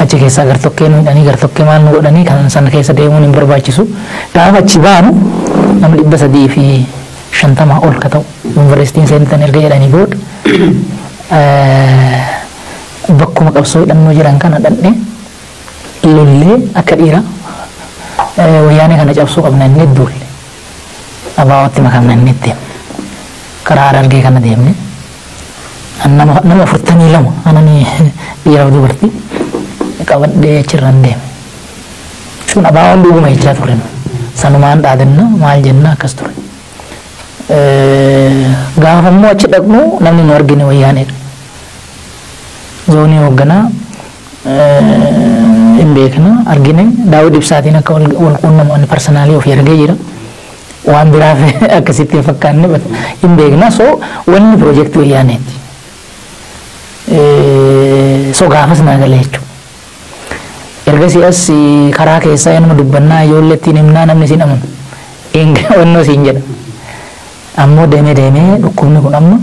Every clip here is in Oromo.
Achi keessaa gartokkee nu hidhanii, gartokkee maal nu godhanii, kan sana keessa deemuun hin barbaachisu. Gaafa achi baanu nama 350 ol ka ta'u yuunivarsiitiin seentan erga jedhanii booda bakkuma qabsoo hidhannoo jiran kana dhandhee lollee akka dhiiraa wayyaanee kana cabsuu qabna inni duulle. Abaawatti makamna inni deemne. Karaa Harargee kana deemne. Nama 42 anani dhiiraaf dubartii qabadhee achirraan deeme. Sun abaawoon dhuguma jechaa ture. Sanumaan dhaadanna maal jenna akkas ture. Gaafa immoo achi dhaqnu namni nu argine wayyaaneedha. Zoonii hoogganaa hin beekna argine Daawud Ibsaatiin akka wal quunnamu ani parsanaalii ofii argee jira. Waan biraaf akkasitti hin fakkaanne hin beekna. So wanni piroojeektii wayyaaneeti. So gaafas naa galee jechuudha. Ergasii as karaa keessaa nama dubbannaa ijoollee ittiin himnaa namni siin amanu. Wannoo siin jedha. Ammoo deemee deemee dhukkubni kun amma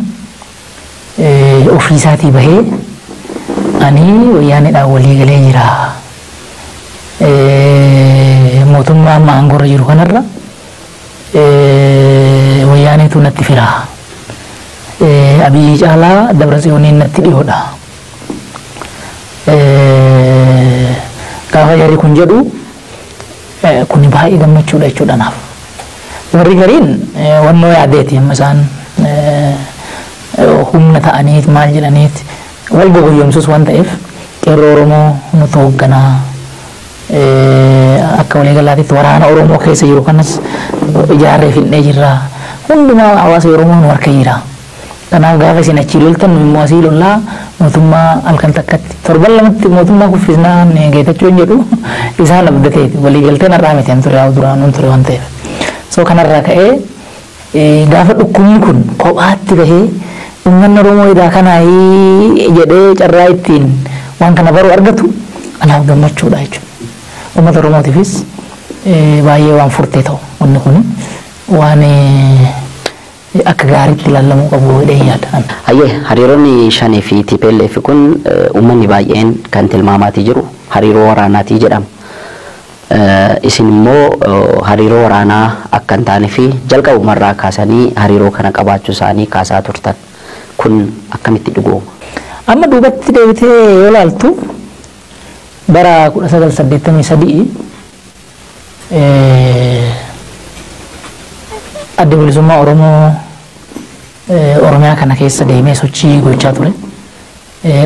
ofiisaatii bahee ani wayyaaneedhaan walii galee jira. Mootummaa amma aangoorra jiru kanarra wayyaaneetu natti fira. Abiyyi caalaa Dabratsiyooniin natti dhiyoodha. Gaafa jarri kun jedhu kun baay'ee gammachuudha jechuudha naaf. Warri gariin wannoo yaadeeti amma isaan humna ta'aniit maal jedhaniit wal gogoyyomsus waan ta'eef qeerroo Oromoo nutu hoogganaa akka waliigalaatitti waraana Oromoo keessa jiru kanas ijaarree fidnee jirra. Hundumaa hawaasa Oromoo nu harka jira. Kanaaf gaafa isin achii loltan nu immoo asii lollaa mootummaa halkan takkatti torban lamatti mootummaa kuffisnaa Geetachuun jedhu isaan abdateeti waliigalteen har'aa miti an ture haa duraan ture waan ta'eef. So kanarraa ka'ee gaafa dhukkubni kun kophaatti bahee uummanni Oromoo edaa kanaa jedhee carraa ittiin waan kana baruu argatu anaaf gammachuudha jechuudha. Uummata Oromootiifis baay'ee waan furtee ta'u wanni kun waan akka gaariitti ilaalamuu qabu jedhee yaada. Hayyee hariiroonni shanii fi TPLF kun uummanni baay'een kan tilmaamaatii jiru hariiroo waraanaatii jedhama. Isin immoo hariiroo waraanaa akka hin taane fi jalqabumarraa kaasanii hariiroo kana qabaachuu isaanii kaasaa turtan. Kun akkamitti dhugooma? Amma duubatti deebitee yoo ilaaltu bara 1983 adda bilisummaa Oromoo Oromiyaa kana keessa deemee sochii gochaa ture.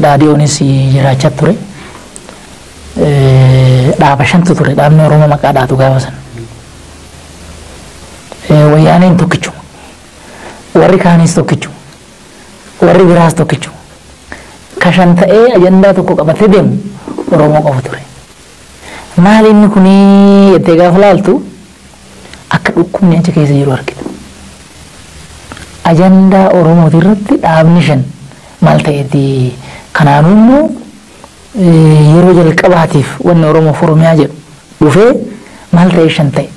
Dhaadhiyoonis jiraachaa ture. Dhaaba shantu ture dhaabni Oromoo maqaa dhaatu gaafa sana. Wayyaaneen tokkichuma. Warri kaanis tokkichuma. Warri biraas tokkichuma. Kashan ta'ee ajandaa tokko qabatee deemu Oromoo qofa ture. Maal inni kunii jettee gaafa laaltu akka dhukkubni achi keessa jiru argita. Ajandaa Oromooti irratti dhaabni shan maal ta'eeti kanaanuu immoo yeroo jalqabaatiif wanni Oromoof Oromiyaa jedhu dhufee maal ta'e shan ta'e.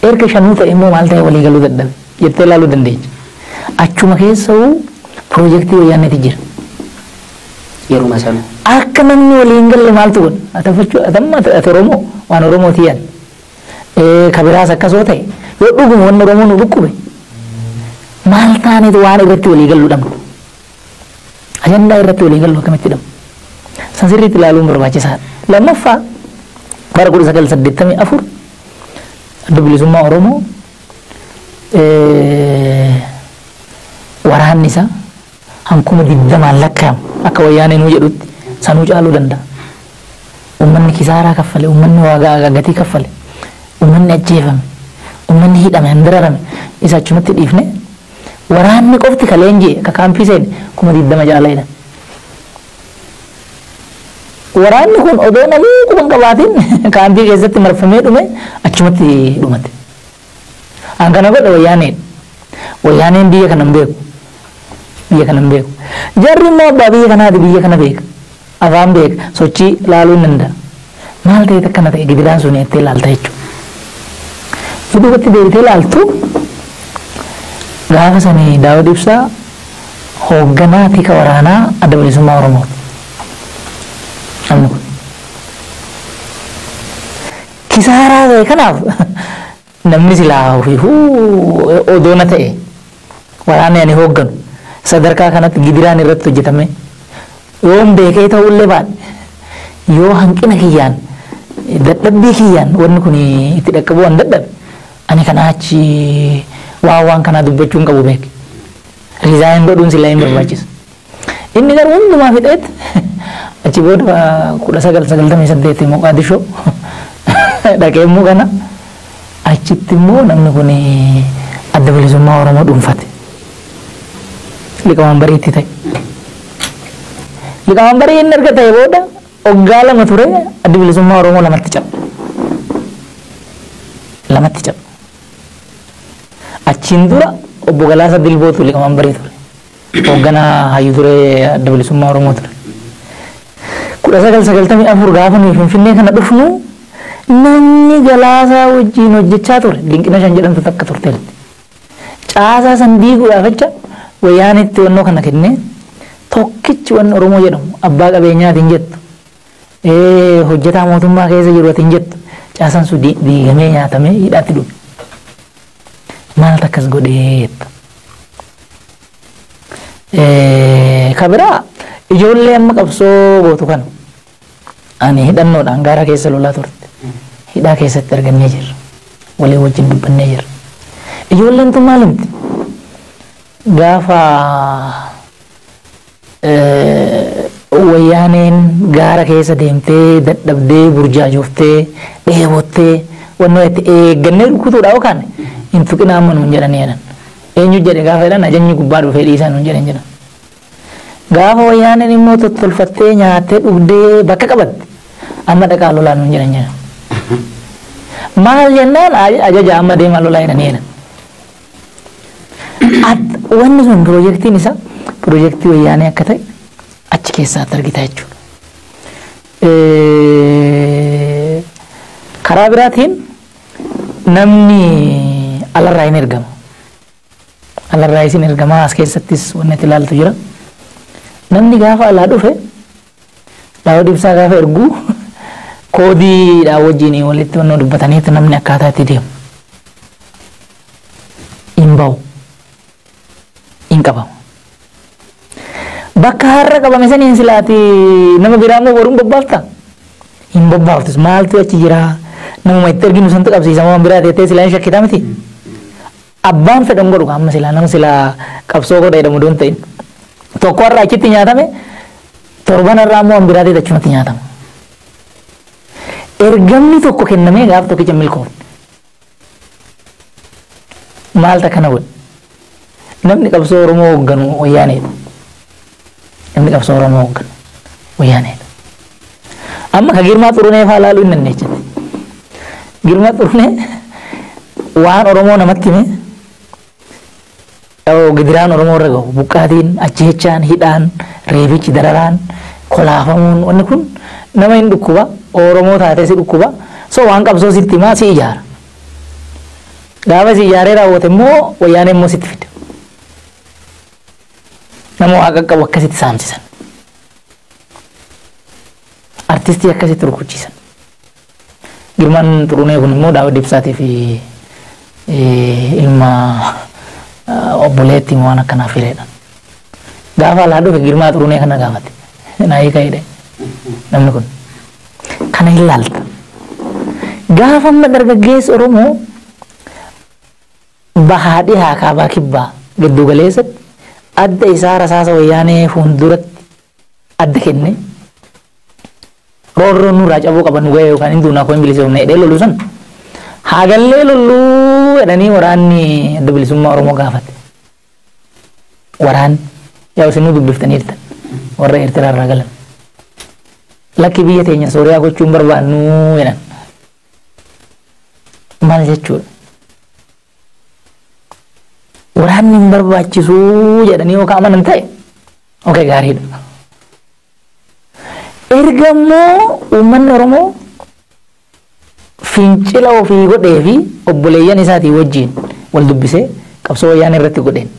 Erga shanuu ta'e immoo maal ta'e walii galuu dadhabe jettee ilaaluu dandeenya. Achuma keessa'uu piroojeektii wayyaaneeti jira. Yeruma sana. Akka namni walii hin galle maaltu godha? Atamma ati Oromoo waan Oromooti yaadde. Kabiraas akkasoo ta'e yoo dhuguma wanni Oromoo nu dhukkube maal taaneetu waan irratti walii galuu dhabnu. Ajandaa irratti walii galuu akkamitti dhabnu? San sirriitti ilaaluun barbaachisaadha. Lammaffaa bara 1984 adda bilisummaa Oromoo waraanni isaa hankuma 20 lakkaa'amu akka wayyaanee nuu jedhutti sanuu caaluu danda'a. Uummanni kisaaraa kaffale, uummanni waagaa gatii kaffale, uummanni ajjeefame, uummanni hidhame, handararame isa achumatti dhiifne waraanni qofti ka leenji'e ka kaampii seene 20,000 caala jedhan. Waraanni kun odoo namuu quba hin qabaatin kaampii keessatti marfamee dhume achumatti dhumate. An kana godhe wayyaaneen. Wayyaaneen biyya kana hin beeku. Biyya kana hin beeku. Jarri immoo abbaa biyya kanaati biyya kana beeka. Afaan beeka. Sochii laaluu hin danda'a. Maal ta'eet akkana ta'e gidiraan sun jettee ilaalta jechuudha. Yoo duubatti deebitee ilaaltu gaafa sanii Daawud Ibsaa hoogganaa tika waraanaa adda bilisummaa Oromooti. Namni kun. Kisaaraa ta'e kanaaf namni silaa ofiifuu odoona ta'e waraanni ani hoogganu sadarkaa kanatti gidiraan irratti hojjetame yoon beekee ta'ullee baadhe yoo hanqina kiyyaan dadhabbii kiyyaan wanni kun itti dhaqqabuu an dadhabe ani kanaa achi waan kanaa dubbachuu hin qabu beeke. Resign godhuun silaa hin barbaachisu. Inni garuu hundumaa fixeet achi booda 1998 Moqaadishoo dhaqee immoo kana achitti immoo namni kun Adda Bilisummaa Oromoo dhuunfate. Liqamanbariitti ta'e. Liqamanbarii inni erga ta'e booda waggaa 2 ture Adda Bilisummaa Oromoo lamatti cabe. Lamatti cabe. Achiin dura obbo Galaasa Dilbootu liqamanbarii ture. Hoogganaa hayyuu duree Adda Bilisummaa Oromoo ture. 1994 gaafa nuyi Finfinnee kana dhufnu namni Galaasaa wajjin hojjechaa ture Dinqina Shan jedhamtu takka turteetti. Caasaa san diiguudhaaf jecha wayyaanitti wannoo kana kennee tokkichi wanni Oromoo jedhamu abbaa qabeenyaatiin jettu hojjetaa mootummaa keessa jiruutiin jettu caasaan sun diigamee nyaatamee hidhaatti dhume. Maaltu akkas godhee jetta. Kabiraa ijoollee amma qabsoo gootu kana ani hidhannoodhaan gaara keessa lolaa turte. Hidhaa keessatti argannee jirra. Walii wajjin dubbannee jirra. Ijoolleen tun maal himti? Gaafa wayyaaneen gaara keessa deemtee dadhabdee burjaajooftee dheebottee wannoo itti eeggannee rukutuudha yookaan hin tuqinaa amma nuun jedhanii jedhan. Eenyu jedhe gaafa jedhan ajajni gubbaa dhufee dhiisaa nuun jedhan jedhan. Gaafa wayyaaneen immoo tottolfattee nyaattee dhugdee bakka qabatte amma dhaqaa lolaa nuun jedhan jedhan. Maal jennaan ajaja amma deemaa lolaa jedhanii jedhan. Wanni sun piroojeektiin isaa piroojeektii wayyaanee akka ta'e achi keessaatti argita jechuudha. Karaa biraatiin namni alarraa hin ergama. Alarraa isin ergamaa as keessattis wanni itti ilaaltu jira. Namni gaafa alaa dhufe Daawud Ibsaa gaafa ergu koodiidhaa wajjin walitti wannoo dubbataniitu namni akkaataa itti deemu. Hin bahu. Hin qabamu. Bakka har'a qabame saniin silaati nama biraa immoo boruun bobbaafta? Hin bobbaaftus. Maaltu achi jira? Namuma itti erginu santu qabsiisa waan biraa teettee silaa hin shakkitaa miti? Abbaan fedhan godhu amma silaa nama silaa qabsoo godha jedhamu doon ta'in. Tokko har'a achitti nyaatame torban har'aa immoo waan biraa ta'e achumatti nyaatama. Ergamni tokko kennamee gaaf tokkicha milkoofne. Maaltu akkana godhe? Namni qabsoo Oromoo hoogganu wayyaaneedha. Namni qabsoo Oromoo hoogganu wayyaaneedha. Amma ka Girmaa Xurunee fa'aa ilaaluu hin dandeechite. Girmaa Xurunee waan Oromoo namatti hime gidiraan Oromoo irra gahu buqqaatiin, ajjeechaan, hidhaan, reebichi, dararaan, kolaafamuun wanni kun nama hin dhukkuba. Oromoo taatee si dhukkuba. So waan qabsoo sitti himaa si ijaara. Gaafa si ijaaree raawwate immoo wayyaanee immoo sitti fida. Nama waa qaqqabu akkasitti saamsisan. Artistii akkasitti rukuchiisan. Girmaan Xurunee kun immoo Daawud Ibsaatii fi ilma obboleettii waan akkanaa fireedha. Gaafa alaa dhufe Girmaa Xurunee kana gaafate. Naa hiika jedhe namni kun. Kana hin laalta. Gaafa amma dargaggeessi Oromoo bahaa dhihaa kaabaa kibbaa giddu galeessatti adda isaa rasaasa wayyaanee fuulduratti adda kenne roorroon nurraa cabuu qaban nu ga'e yookaan hin duunaa koo hin bilisoomne jedhee loluu san haagallee lolluu jedhanii waraanni adda bilisummaa Oromoo gaafate. Waraanni yaa isin nu dubbiftaniirtan warra Eertiraa irraa galan. Lakki biyya teenya Sooriyaa gochuun barbaannu jedhan. Maal jechuudha? Waraanni hin barbaachisuu jedhanii yookaan amanan ta'e okei gaariidha. Erga immoo uummanni Oromoo fincila ofii godhee fi obboleeyyan isaatii wajjin wal dubbisee qabsoo wayyaanee irratti godheen.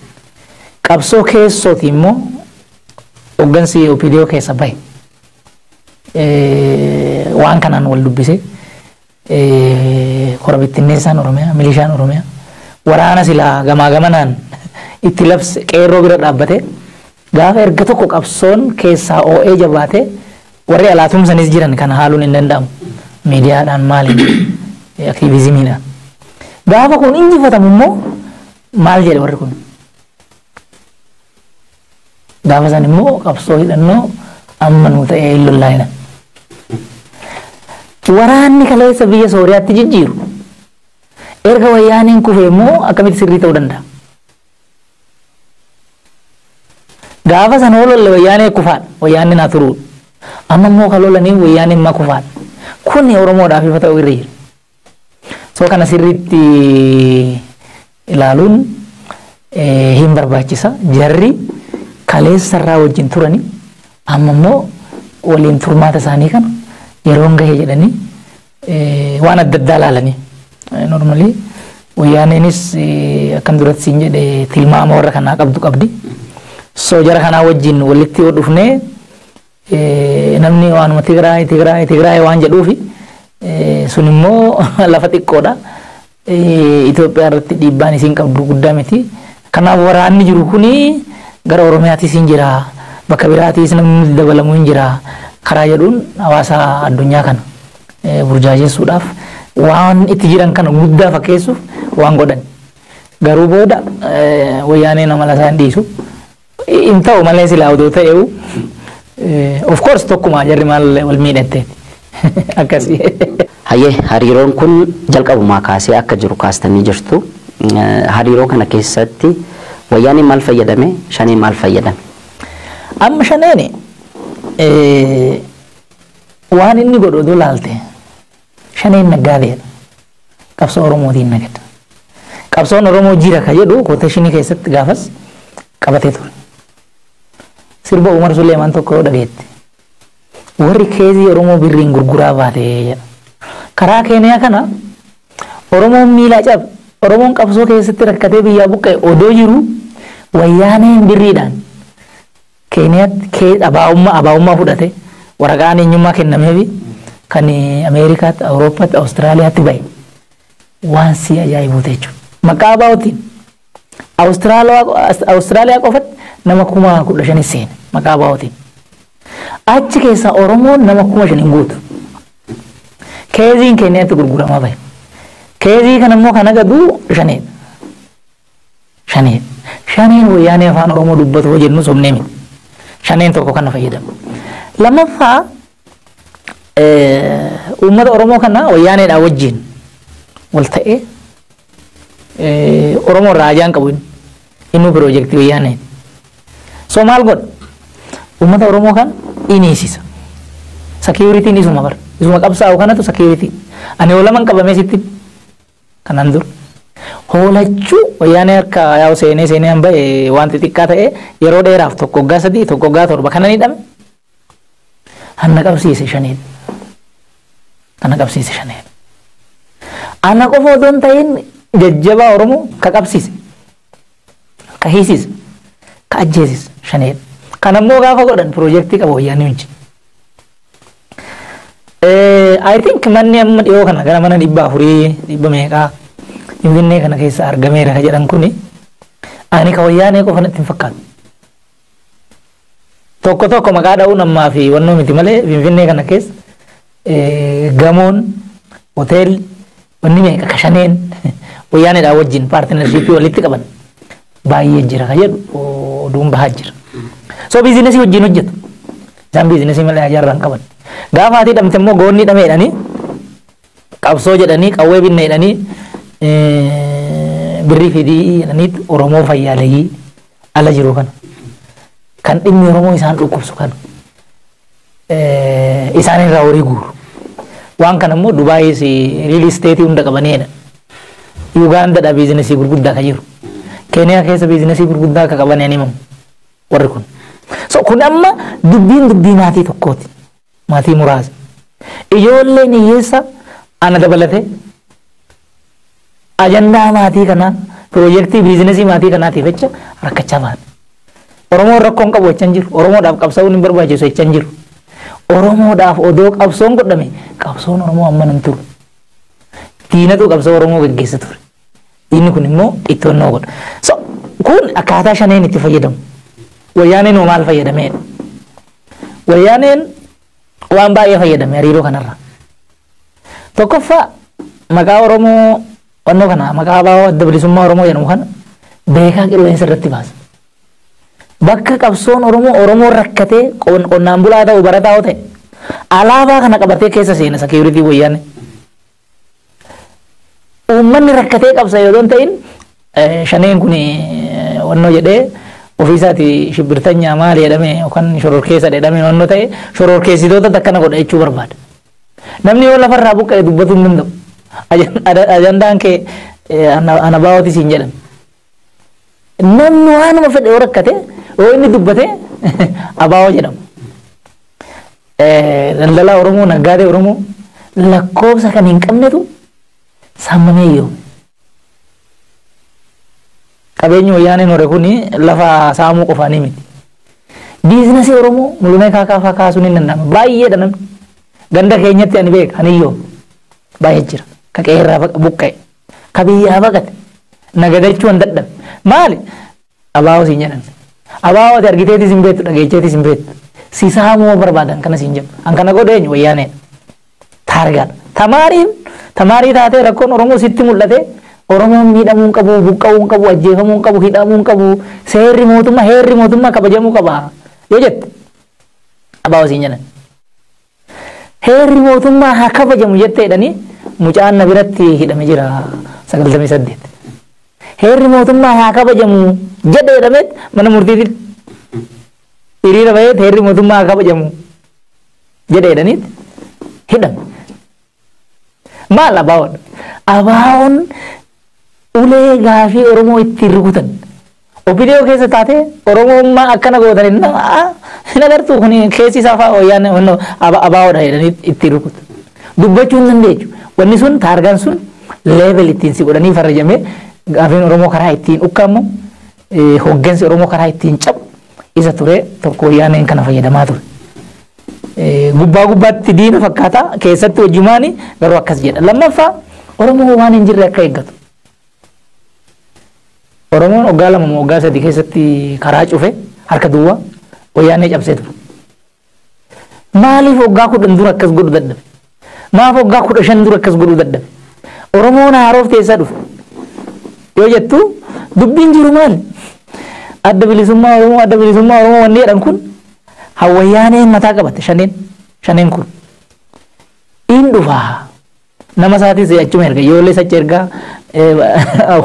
Qabsoo keessooti immoo hooggansi OPDO keessa bahe. Waan kanaan wal dubbisee Kora bittinneessaan Oromiyaa, milishaan Oromiyaa waraana silaa gamaa gamanaan itti labse qeerroo bira dhaabbate gaafa erga tokko qabsoon keessaa oo'ee jabaate warri alaa tumsanis jiran kana haaluun hin danda'amu. Miidiyaadhaan maaliin aktiivizimiidhaan. Gaafa kun injifatamu immoo maal jedhe warri kun? Gaafa san immoo qabsoo hidhannoo amma nuu ta'ee hin lollaa. Waraanni kaleessa biyya Sooriyaatti jijjiiru erga wayyaaniin kufe immoo akkamitti sirrii ta'uu danda'a? Gaafa san hoo lolle wayyaanee kufaadha. Wayyaanni naa turuudha. Amma immoo kan lolanii wayyaaneen ma kufaadha. Kuni Oromoodhaaf ifa ta'uu irra jira. So kana sirriitti ilaaluun hin barbaachisa. Jarri kaleessarraa wajjin turani amma immoo waliin turmaata isaanii kana yeroon gahe jedhanii waan adda addaa ilaalanii. Normally wayyaaneenis akkan duratti siin jedhe tilmaama warra kanaa qabdu qabdi. So jara kanaa wajjin walitti yoo dhufnee namni waanuma Tigraay Tigraay Tigraay waan jedhuufi sun immoo lafa xiqqoodha. Itoophiyaa irratti dhiibbaan isiin qabdu guddaa miti. Kanaaf waraanni jiru kuni gara Oromiyaatis hin jira. Bakka biraatiis namni dabalamuu hin jira. Karaa jedhuun hawaasa addunyaa kana burjaajessuudhaaf waan itti jiran kana guddaa fakkeessuuf waan godhan. Garuu booda wayyaaneen amala isaan dhiisu. Hin ta'u malee silaa odoo ta'eewu of course tokkuma jarri maal wal miidhatte akkasii. Hayyee, hariiroon kun jalqabumaa kaasee akka jiru kaastanii jirtu. Hariiroo kana keessatti wayyaaneen maal fayyadame? Shaneen maal fayyadame? Amma shaneen waan inni godhu odoo laalte shaneen naggaadeedha. Qabsoo Oromootiin nagada. Qabsoon Oromoo jira ka jedhu quotationii keessatti gaafas qabatee ture. Sirba Umar Suleemaan tokko yoo dhageette warri keezii Oromoo birriin gurguraa baate jedha. Karaa Keeniyaa kana Oromoon miilaa cabe, Oromoon qabsoo keessatti rakkatee biyyaa buqqa'e odoo jiru wayyaaneen birriidhaan Keeniyaatti abaa'ummaa fudhate waraqaan eenyummaa kennameefi kan Ameerikaatti, Awurooppaatti, Awustiraaliyaatti bahe waan si ajaa'ibu jechuudha. Maqaa abaa'utiin Awustiraaliyaa qofatti nama 15,000 seene maqaa abaa'utiin. Achi keessa Oromoon nama 5,000 hin guutu. Keeziin Keeniyaatti gurguramaa bahe. Keezii kana immoo kan agadu shaneedha. Shaneedha. Shaneen wayyaanee afaan Oromoo dubbatu hoo jennu sobnee miti. Shaneen tokko kana fayyadamu. Lammaffaa uummata Oromoo kana wayyaaneedhaa wajjin wal ta'ee Oromoo irraa ajaan qabu inni piroojeektii wayyaanee. So maal godha? Uummata Oromoo kana iniisisa. Security'n isuma bara. Isuma qabsaa'u kanatu security. Ani hoolaman qabamee sitti kanaan dura. Hoolachuu wayyaanee harka yaa'u seenee seenee han ba'e waan xixiqqaa ta'e yeroo dheeraaf tokko waggaa 3 tokko waggaa 7 kana ni dhame. Hanna qabsiise shaneedha. Hanna qabsiise shaneedha. Ana qofa odoo hin ta'in jajjabaa Oromoo ka qabsiise, ka hiisise, ka ajjeesise shaneedha. Kanammoo gaafa godhan piroojeektii qaba wayyaanee wajjin. I think manni amma dhiyoo kana gara mana 400 dhibba meeqaa Finfinnee kana keessa argameera ka jedhan kuni ani ka wayyaanee qofa natti hin fakkaatu. Tokko tokko maqaa dha'uun ammaa fi wannoo miti malee Finfinnee kana keessa gamoon hoteelli wanni meeqa ka shaneen wayyaaneedhaa wajjin paartinarshiippii walitti qaban baay'ee jira ka jedhu oduun bahaa jira. So biizinesii wajjin hojjetu. Isaan biizinesii malee hajaarraa hin qaban. Gaafa ati hidhamte immoo goonni hidhame jedhanii qabsoo jedhanii qawwee binne jedhanii birrii fidii jedhanii Oromoo fayyaaleyyii ala jiru kana. Kan dhimmi Oromoo isaan dhukkubsu kana. Isaan irraa horii guuru. Waan kana immoo Dubaayis riil isteetii hunda qabaniidha. Yugaandaadha biizinesii gurguddaa ka jiru. Keeniyaa keessa biizinesii gurguddaa akka qaban hin himamu warri kun. So kun amma dubbiin dubbii maatii tokkooti. Maatii muraasa. Ijoolleen hiyyeessa ana dabalatee ajandaa maatii kanaa piroojeektii biizinesii maatii kanaatiif jecha rakkachaa bahan. Oromoon rakkoo hin qabu jechaa hin jiru. Oromoodhaaf qabsaa'uun hin barbaachisu jechaa hin jiru. Oromoodhaaf odoo qabsoon godhame qabsoon Oromoo amma nan turu. Diinatu qabsoo Oromoo gaggeessa ture. Diinni kun immoo itti onnoo godha. So kun akkaataa shaneen itti fayyadamu. Wayyaaneen hoo maal fayyadameedha? Wayyaaneen waan baay'ee fayyadame hariiroo kanarra. Tokkoffaa, maqaa Oromoo onnoo kana, maqaa ABO, Adda Bilisummaa Oromoo jedhamu kana beekaa qilleensa irratti baasa. Bakka qabsoon Oromoo, Oromoon rakkatee, qonnaan bulaa ta'u, barataa yoo ta'e, alaabaa kana qabatee keessa seena security wayyaane. Uummanni rakkatee qabsa yoo ta'in, shaneen kun wannoo jedhee ofiisaati shibbirtanya maali jedhame yookaan shororkeessa jedhame wannoo ta'e, shororkeessitoota akkana godha jechuu barbaada. Namni yoo lafarraa buqqa'e dubbatuu hin danda'u. Ajandaan kee ana baa'ooti siin jedhan. Namni waanuma fedhe yoo rakkate, yoo inni dubbate, abaa'oo jedhama. Daldalaa Oromoo, naggaadee Oromoo lakkoofsa kan hin qabnetu saamamee yoo. Qabeenyi wayyaaneen hore kuni lafa saamuu qofaanii miti. Business Oromoo mul'inee kaakaa fa'aa kaasuun hin danda'ama. Baay'eedha namni. Ganda keenyatti ani beeka, aniyyoo baay'ee jira. Ka qeerraa buqqa'e, ka biyyaa baqate, nagadachuu hin dadhabe. Maali? Abaa'oo siin jedhan. Abaa'oo ati argiteetis hin beektu, dhageecheetis hin beektu. Si saamuu barbaadan kana siin jedhu. An kana godhe eenyu? Wayyaaneedha. Taargaadha. Tamaariin tamaarii taatee rakkoon Oromoo sitti mul'ate, Oromoon miidhamuu hin qabu, buqqa'uu hin qabu, ajjeefamuu hin qabu, hidhamuu hin qabu, seerri mootummaa, heerri mootummaa kabajamuu qaba yoo jette, abaa'oo siin jedhan. Heerri mootummaa haa kabajamu jettee jedhanii mucaan na biratti hidhame jira 98. Heerri mootummaa haa kabajamu jedhe jedhameet mana murtiitti hiriira baheet heerri mootummaa haa kabajamu jedhe jedhaniit hidhame. Maal abaa'oon? Abaa'oon ulee gaafii Oromoo ittiin rukutan. OPDO keessa taatee Oromummaa akkana gootan hin agartuu, kun keessi isaa fa'aa wayyaan abaa'oodha jedhanii ittiin rukutu. Dubbachuu hin dandeechu. Wanni sun, taargaan sun label ittiin si godhanii farrajamee gaafiin Oromoo karaa ittiin ukkaammu, hoggansi Oromoo karaa ittiin cabu isa ture. Tokko wayyaaneen kana fayyadamaa ture. Gubbaa gubbaatti diina fakkaata, keessatti wajjumaani garuu akkas jedha. Lammaffaa, Oromoo waan hin jirre akka eeggatu. Oromoon waggaa 2 moo waggaa 3 keessatti karaa cufe harka duwwaa wayyaanee cabsee ture. Maaliif waggaa 10 dura akkas godhu dadhabe? Maaf waggaa 15 dura akkas godhuu dadhabe? Oromoon haaroof teessaa dhufe. Yoo jettu, dubbiin jiru maali? Adda Bilisummaa Oromoo, Adda Bilisummaa Oromoo wanni jedhan kun hawwayyaaneen mataa qabate shaneen kun. In dhufaa. Nama isaatis achuma erga, ijoollee achi ergaa,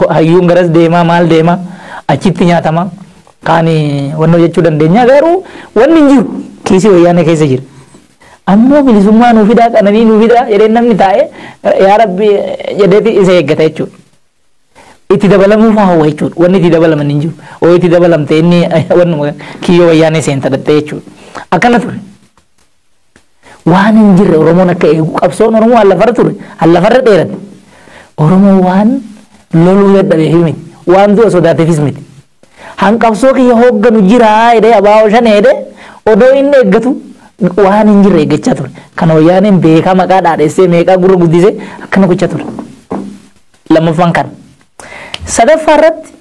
hayyuun garas deemaa, maal deemaa, achitti nyaatama. Kaan wannoo jechuu dandeenya, garuu wanni hin jiru kiisii wayyaanee keessa jira. Ammoo bilisummaa nuu fidaa, qananii nuu fidaa jedhee namni taa'ee yaa Rabbi jedheeti isa eeggata jechuudha. Itti dabalamuuf hawwa jechuudha. Wanni itti dabalaman hin jiru. Oo itti dabalamte inni wannuma kiyyoo wayyaanee seenta dhattee jechuudha. Akkana ture. Waan hin jirre Oromoon akka eegu, qabsoon Oromoo lafarra ture, lafarra dheerate. Oromoo waan loluu dadhabeef miti. Waan du'a sodaateefis miti. Hanqabsoo kiyya hoogganu jiraa jedhee abaa'oo shan jedhee odoo inni eeggatu waan hin jirre eeggachaa ture. Kana wayyaaneen beekaa maqaa dhaadhessee, meeqaa gurra guddisee akkana gochaa ture. Lammaffaan kana. Sadaffaa irratti,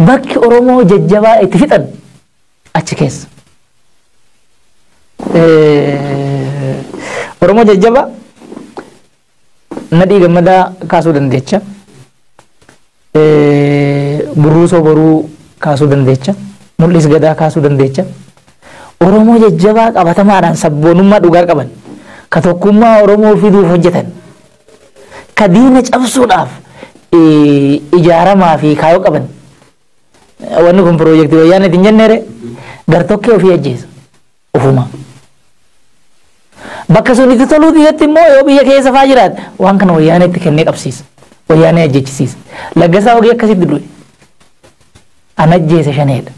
bakki Oromoo jajjabaa itti fixan achi keessa. Oromoo jajjabaa Nadhii Gammadaa kaasuu dandeecha. Burruusoo Boruu kaasuu dandeecha. Mul'is Gadaa kaasuu dandeecha. Oromoo jajjabaa qabatamaadhaan sabboonummaa dhugaa qaban, ka tokkummaa Oromoo fiduuf hojjetan, ka diina cabsuudhaaf ijaaramaa fi kaayoo qaban. Wanni kun piroojeektii wayyaanee hin jenneere, gartokkee ofii ajjeesa ofuma. Bakka sun itti toluu dhiyetti immoo, yoo biyya keessa faa jiraate, waan kana wayyaaneetti kennee qabsiisa. Wayyaanee ajjechisiisa. Laggasaa Hogii akkasitti du'e. An ajjeese shaneedha.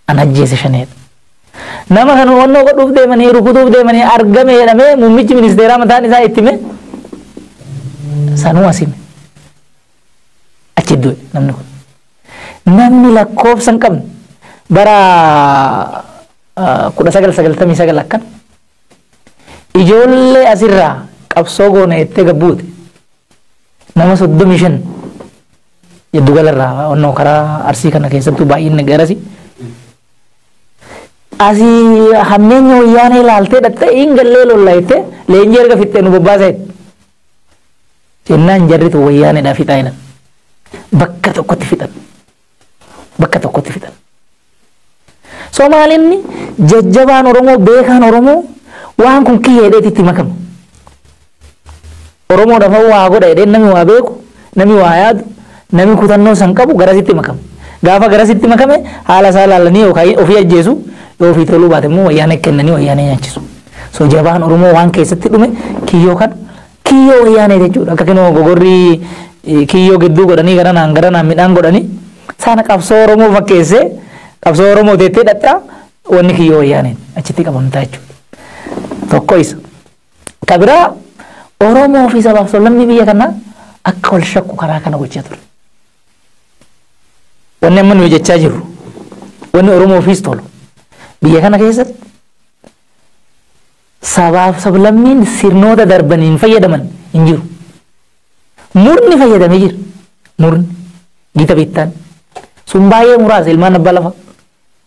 An ajjeese shaneedha. Nama kana wannoo godhuuf deemanii, rukutuuf deemanii, argame jedhamee muummichi ministeeraa mataan isaa itti hime, sanuu asime. Achi du'e namni kun. Namni lakkoofsa hin qabne bara 1999 akkan ijoollee asirraa qabsoo goona jettee gabbuute. Nama 35 jiddu galarraa onnoo karaa Arsii kana keessattuu baay'inni garasi. Asii hammeenya wayyaanee ilaaltee dhattee hin gallee lollaa jettee leenjii erga fixxee nu bobbaasa jette. Jennaan jarritu wayyaaneedhaa fixaa jedhan. Bakka tokkotti fixan. Bakka tokkotti fixan. Somaalinni jajjabaan Oromoo beekaan Oromoo waan kun kiyyeedheeti itti makama. Oromoodhaaf waa godha jedhee namni waa beeku, namni waa yaadu, namni kutannoo san qabu garasitti makama. Gaafa garasitti makame haala isaa ilaalanii yookaan ofii ajjeesu yoo ofii toluu baate immoo wayyaanee kennanii wayyaanee nyaachisu. So jabaan Oromoo waan keessatti dhume kiyyoo kan kiyyoo wayyaanee jechuudha. Akka kinoo gogorrii kiyyoo gidduu godhanii garanaan garanaan midhaan godhanii sana qabsoo Oromoo fakkeessee qabsoo Oromoo teettee dhadhaa wanni kiyyoo wayyaanee achitti qabamtaa jechuudha. Tokko isa. Kabiraa Oromoo fi sabaaf sablammii biyya kanaa akka wal shakku karaa kana gochaa ture. Wanni amma nuyi jechaa jirru wanni Oromoofiis tolu biyya kana keessatti sabaaf sablammiin sirnoota darbaniin fayyadaman hin jiru. Murni fayyadamee jira. Murni gita bittaan sun baay'ee muraasa ilmaan abbaa lafa.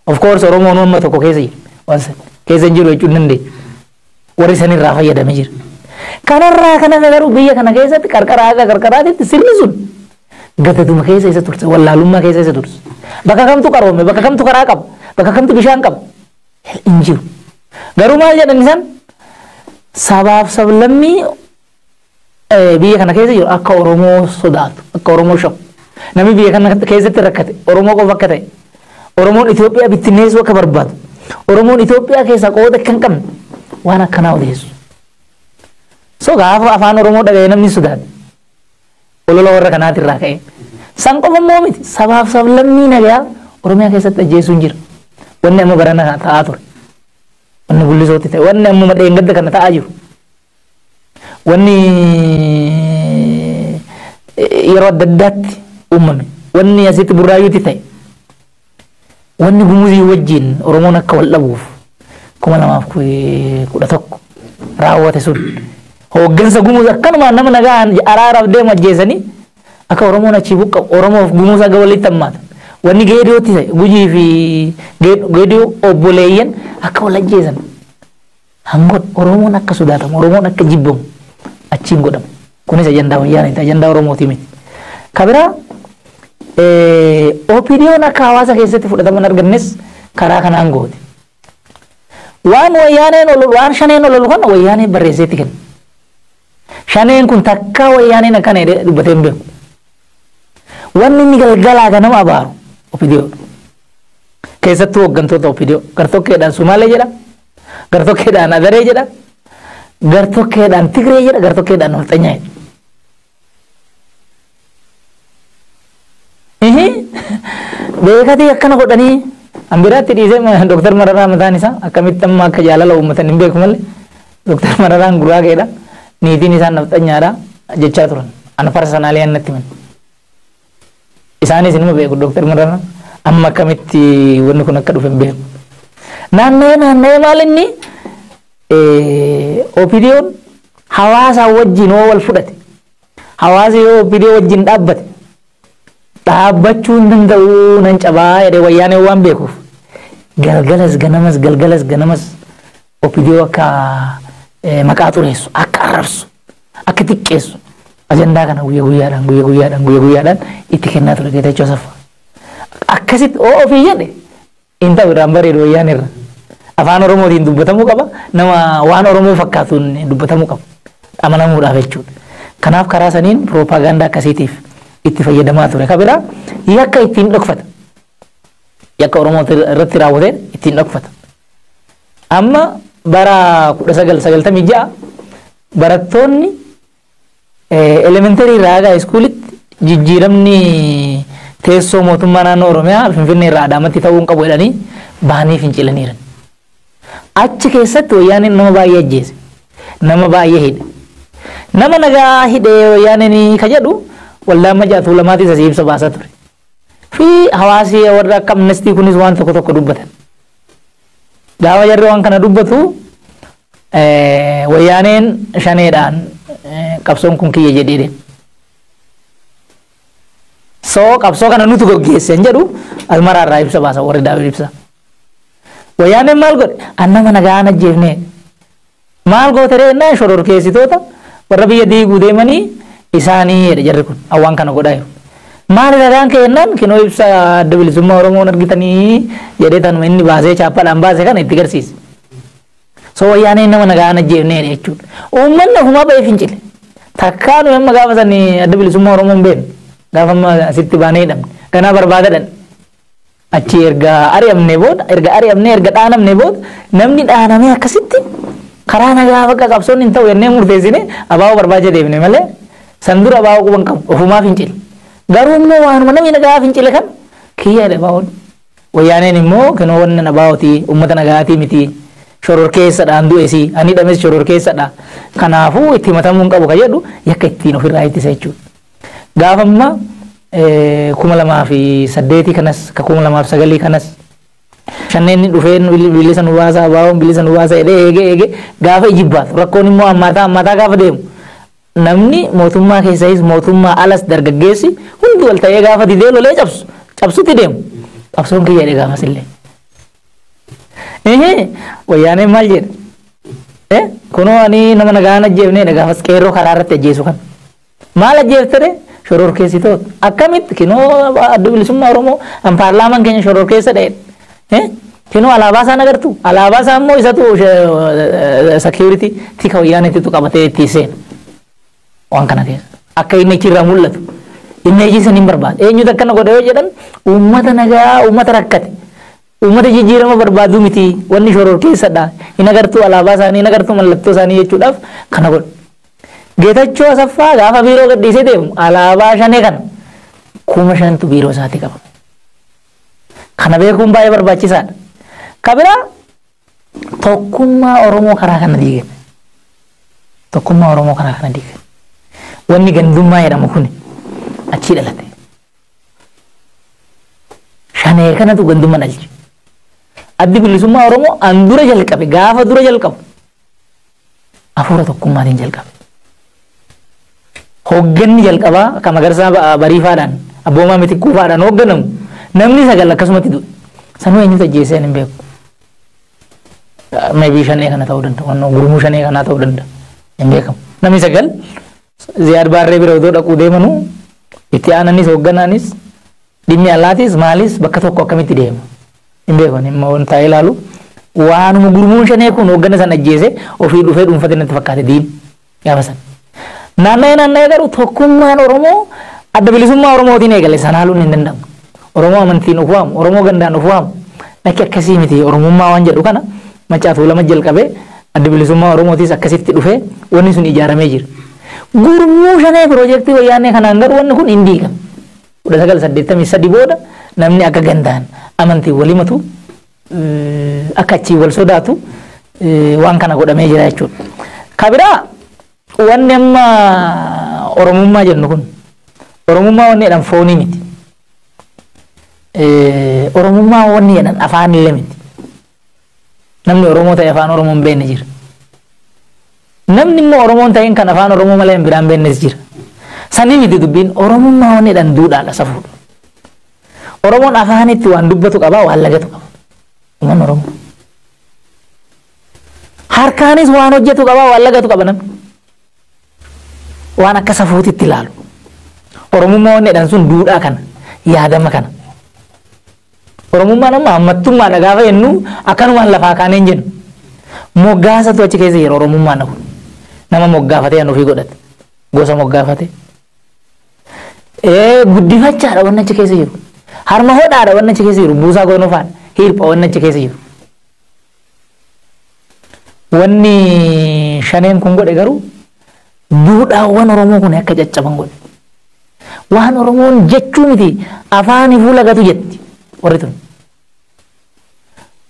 Of course Oromoon amma tokko keessa jira. Waan san keessa hin jiru jechuun dandeenya. Warri sanirraa fayyadamee jira. Kanarraa kana garuu biyya kana keessatti qarqara haga qarqaraatitti sirni sun gatatuma keessa isa turse wallaalummaa keessa isa turse. Bakka kamtu qaroome, bakka kamtu karaa qaba, bakka kamtu bishaan qaba hin jiru. Garuu maal jedhan isaan sabaaf sablammii biyya kana keessa jiru akka Oromoo sodaatu, akka Oromoo shakku. Namni biyya kana keessatti rakkate Oromoo qofa akka ta'e, Oromoon Itoophiyaa bittinneessuu akka barbaadu, Oromoon Itoophiyaa keessaa qooda akka hin qabne waan akkanaa odeessu. So gaafa afaan Oromoo dhaga'ee namni sodaate olola warra kanaatirraa ka'e. San qofa immoo miti sabaaf sablammii nagayaa Oromiyaa keessatti ajjeesuun jira. Wanni amma barana ta'aa ture. Wanni Gullisootti ta'e, wanni amma dheengadda kana ta'aa jiru. Wanni yeroo adda addaatti uumame, wanni asitti Burraayyuutti ta'e, wanni Gumuzii wajjin Oromoon akka wal dhabuuf 2011 raawwate sun hooggansa Gumuz akkanumaan nama nagaan araaraaf deemu ajjeesanii akka Oromoon achii buqqa'u Oromoof Gumuz aga walitti hammaatan. Wanni Geediyootti ta'e Gujii fi Geediyoo obboleeyyan akka wal ajjeesan. Hangoon Oromoon akka sodaatamu, Oromoon akka jibbamu achiin godhamu. Kunis ajandaa wayyaaniiti, ajandaa Oromooti miti. Kabiraa OPDO'n akka hawaasa keessatti fudhataman argannes karaa kanaan goote. Waan wayyaaneen ololu, waan shaneen ololu kana wayyaaneen barreesseetti kenna. Shaneen kun takkaa wayyaaneen akkana jedhee dubbatee hin beeku. Wanni inni galgalaa ganama abaaru OPDO. Keessattuu hooggantoota OPDO. Gartokkeedhaan Sumaalee jedha, gartokkeedhaan Adaree jedha, gartokkeedhaan Tigree jedha, gartokkeedhaan Nafxanyaa jedha. Beekatii akkana godhanii an biraatti dhiisee Dooktar Mararaa mataan isaa akkamitti amma akka jaalala uummatan hin beeku malee Dooktar Mararaan Guraageedha. Niitiin isaan Nafxanyaadha jechaa turan. Ana farsa sanaalee annatti himan. Isaanis inuma beeku Dooktar Mararaan amma akkamitti wanni kun akka dhufe hin beeku. Naanna'ee naanna'ee maal inni OPDO'n hawaasa wajjin yoo wal fudhate, hawaasi yoo OPDO wajjin dhaabbate dhaabbachuu hin danda'u nan cabaa jedhee wayyaanee waan beekuuf galgalas ganamas galgalas ganamas OPDO akka maqaa xureessu, akka arrabsu, akka xiqqeessu ajandaa kana guyya guyyaadhaan guyya guyyaadhaan guyya guyyaadhaan itti kennaa ture Geetachoo Asaffaa. Akkasitti oo ofii jedhe hin ta'u irraan bareedu wayyaan irra. Afaan Oromootiin dubbatamuu qaba, nama waan Oromoo fakkaatuun dubbatamuu qaba. Amanamuudhaaf jechuudha. Kanaaf karaa saniin piroopaagandaa akkasiitiif itti fayyadamaa ture. Kabiraa yakka ittiin dhokfata. Yakka Oromoo irratti raawwate ittiin dhokfata. Amma bara 1996 barattoonni elementary irraa haga iskuulitti jijjiiramni teessoo mootummaa naannoo Oromiyaa Finfinnee irraa Adaamatti ta'uu hin qabu jedhanii bahanii fincilaniiran. Achi keessatti wayyaaneen nama baay'ee ajjeese. Nama baay'ee hidhe. Nama nagaa hidhee wayyaaneen ka jedhu waldaan Macaa Tuulamaatis asii ibsa baasaa ture. Fi hawaasi warra akka Amnestii kunis waan tokko tokko dubbatan. Gaafa jarri waan kana dubbatu wayyaaneen shaneedhaan qabsoon kun kiyya jedhee deema. So qabsoo kana nutu gaggeesse hin jedhu Asmaraa irraa ibsa baasa warri Daawit ibsa. Wayyaaneen maal godhe? Annama nagaan ajjeefne. Maal goote ree shororkeessitoota warra biyya diiguu deemanii isaanii jedhe jarri kun awwaan kana godhaa jiru. Maal ragaan kennaan kinoo ibsa adda bilisummaa Oromoon argitanii jedhee tanuma inni baasee chaappaadhaan baase kana itti garsiise. So wayyaaneen nama nagaan ajjeefne jechuudha. Uummanni ofumaa ba'ee fincile. Takkaa nuyi amma gaafa sanii adda bilisummaa Oromoon beeknu gaafa amma asitti baanee hidhamne ganaa barbaadadhan. Achi erga ari'amne booda erga ari'amne erga dhaanamne booda namni dhaanamee akkasitti karaa nagaa bakka qabsoon hin ta'u jennee murteessine abaaboo barbaacha deemne malee san dura abaaboo quban qabu ofumaa fincile. Garuu immoo waanuma namni nagaa fincile kan kiyya jedhe abaaboon. Wayyaaneen immoo kinoo wanni abaabootii uummata nagaatii miti shororkeessadhaan du'esi ani dhames shororkeessadha. Kanaafuu itti himatamuu hin qabu ka jedhu yakka ittiin ofirraa ittisa jechuudha. Gaafa amma 2008 kanas ka 2009 kanas shanneen dhufee bilisa nu baasa abaaboon bilisa nu baasa jedhee eege eege gaafa ijibbaatu rakkoon immoo hammaataa hammaataa gaafa deemu namni mootummaa keessayis mootummaa alas dargaggeessi hundi wal ta'ee gaafa didee lolee cabsu cabsutti deemu qabsoon kiyya jedhe gaafas illee. Wayyaaneen maal jedhe? Kunoo ani nama nagaan ajjeefneedha gaafas qeerroo karaa irratti ajjeesu kan. Maal ajjeeftere? Shororkeessitoota. Akkamitti kinoo adda bilisummaa Oromoo an paarlaamaan keenya shororkeessa dha'e. Kinoo alaabaa isaan agartu? Alaabaa isaa immoo isatu security tika wayyaaneetitu qabatee itti seena. Waan kana keessa. Akka inni achirraa mul'atu. Inni eejisan hin barbaadu. Eenyutu akkana godhe yoo jedhan uummata nagaa uummata rakkate. Uummata jijjiirama barbaadu miti wanni shororkeessadha. Hin agartuu alaabaa isaanii hin agartuu mallattoo isaanii jechuudhaaf kana godhe. Geetachoo Asaffaa gaafa biiroo gadhiisee deemu alaabaa shanee kana 5,000 biiroo isaatti qaba. Kana beekuun baay'ee barbaachisaadha. Ka biraa tokkummaa Oromoo karaa kana diigan. Tokkummaa Oromoo karaa kana diigan. Wanni gandummaa jedhamu kun achii dhalate. Shanee kanatu gandummaa dhalche. Addi bilisummaa Oromoo an dura jalqabe gaafa dura jalqabu hafuura tokkummaatiin jalqabe. Hogganni jalqabaa kan Magarsaa Bariifaadhaan Abboomaa Mitikkuufaadhaan hogganamu namni 9 akkasumatti du'e. Sanuu eenyutu ajjeesee hin beeku. Maybe shanee kana ta'uu danda'a. Wannoo gurmuu shanee kanaa ta'uu danda'a. Hin beekamu. Namni 9 Ziyaad Baarree bira odoo dhaquu deemanuu itti aananis hogganaanis dhimmi alaatis maalis bakka tokko akkamitti deema. Hin beeku immoo wanta ilaalu waanuma gurmuun shanee kun hoggana san ajjeese ofii dhufee dhuunfate natti fakkaate diin gaafa san. Naanna'ee naanna'ee garuu tokkummaan Oromoo adda bilisummaa Oromootiin eegale sana haaluun hin danda'amu. Oromoo amantiin of waamu, Oromoo gandaan of waamu. Lakki akkasii miti Oromummaa waan jedhu kana Maccaa Tuulama jalqabee adda bilisummaa Oromootis akkasitti dhufee wanni sun ijaaramee jira. Gurmuu shanee piroojeektii wayyaanee kanaan garuu wanni kun hin diigame. 1983 booda namni akka gandaan amantiin wal himatu akka achii wal sodaatu waan kana godhamee jira jechuudha. Ka biraa wanni amma Oromummaa jennu kun Oromummaa wanni jedhan foonii miti. Oromummaa wanni jedhan afaan illee miti. Namni Oromoo ta'e afaan Oromoo hin beekne jira. Namni immoo Oromoo hin ta'in kan afaan Oromoo malee hin biraan beeknes jira. Sanii miti dubbiin Oromummaa wanni jedhan duudhaadha safuudha. Oromoon afaanitti waan dubbatu qaba waan lagatu qaba. Uummanni Oromoo. Harkaanis waan hojjetu qaba waan lagatu qaba namni. Waan akka safuutitti ilaalu. Oromummaa wanni jedhan sun duudhaa kana yaadama kana. Oromummaan amma hammattummaadha gaafa jennu akkanumaan lafaa kaanee hin jennu. Moggaasatu achi keessa jira Oromummaan kun. Nama moggaafatee an ofii godhate. Gosa moggaafate. Guddifachaadha wanni achi keessa jiru. Harma hodhaadha wanni achi keessa jiru. Buusaa gonofaadha. Hirpha wanni achi keessa jiru. Wanni shaneen kun godhe garuu duudhaawwan Oromoo kun akka caccaban godhe. Waan Oromoon jechuu miti afaanii fuula gatu jetti warri tun.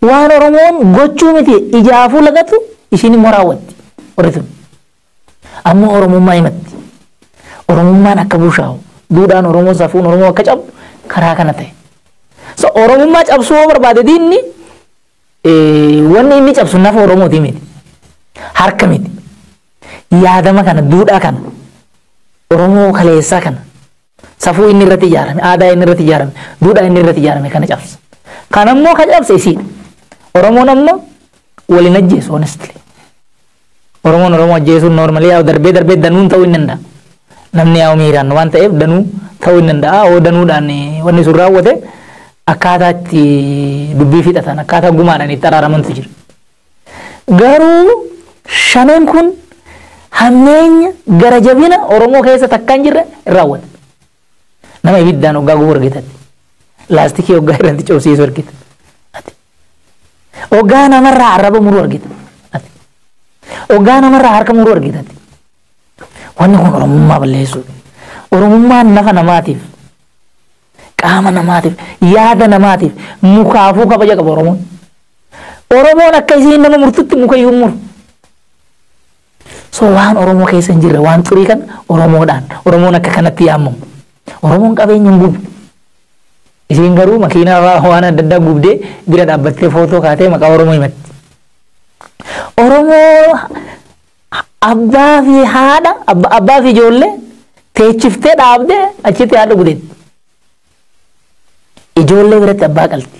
Waan Oromoon gochuu miti ijaa fuula gatu ishiin immoo raawwatti warri tun. Ammoo Oromummaa himatti. Oromummaan akka bushaa'u duudhaan Oromoo safuun Oromoo akka cabu karaa kana ta'e. So Oromummaa cabsuu yoo barbaade diinni wanni inni cabsu nafa Oromooti miti. Harka miti. Yaadama kana duudhaa kana Oromoo kaleessaa kana Safuu inni irratti ijaarame, aadaa inni irratti ijaarame, duudhaa inni irratti ijaarame kana cabsa. Kan ammoo kan cabse isiidha. Oromoon ammoo waliin ajjeesu honestly. Oromoon Oromoo ajjeesuun normally yaa'u darbee darbee danuun ta'uu hin danda'a. Namni yaa'u miiraan waan ta'eef danuu ta'uu hin danda'a. Oo danuudhaan wanni sun raawwate akkaataa itti dubbii fixatan, akkaataa gumaadhaan itti araaramantu jira. Garuu shaneen kun hammeenya gara jabina Oromoo keessa takka hin jirre hin raawwata. Nama ibiddaan hoggaa gubu argitatti. Laastikii hoggaa irratti cobsiisu argita. Hoggaa namarraa arraba muruu argita. Hoggaa namarraa harka muruu argitatti. Wanni kun Oromummaa balleessuudha. Oromummaan nafa namaatiif, qaama namaatiif, yaada namaatiif, mukaafuu kabaja qaba Oromoon. Oromoon akka isiin nama murtutti muka iyyuu muru. So waan Oromoo keessa hin jirre waan xurii kan Oromoodhaan Oromoon akka kanatti yaamamu. Oromoon qabeenya hin gubu. Isiin garuu makiinaa fa'aa waan adda addaa gubdee bira dhaabbattee footoo kaatee maqaa Oromoo himatti. Oromoo abbaa fi haadha, abbaa fi ijoollee teechiftee dhaabdee achitti haadha gudeetti. Ijoollee biratti abbaa qalti.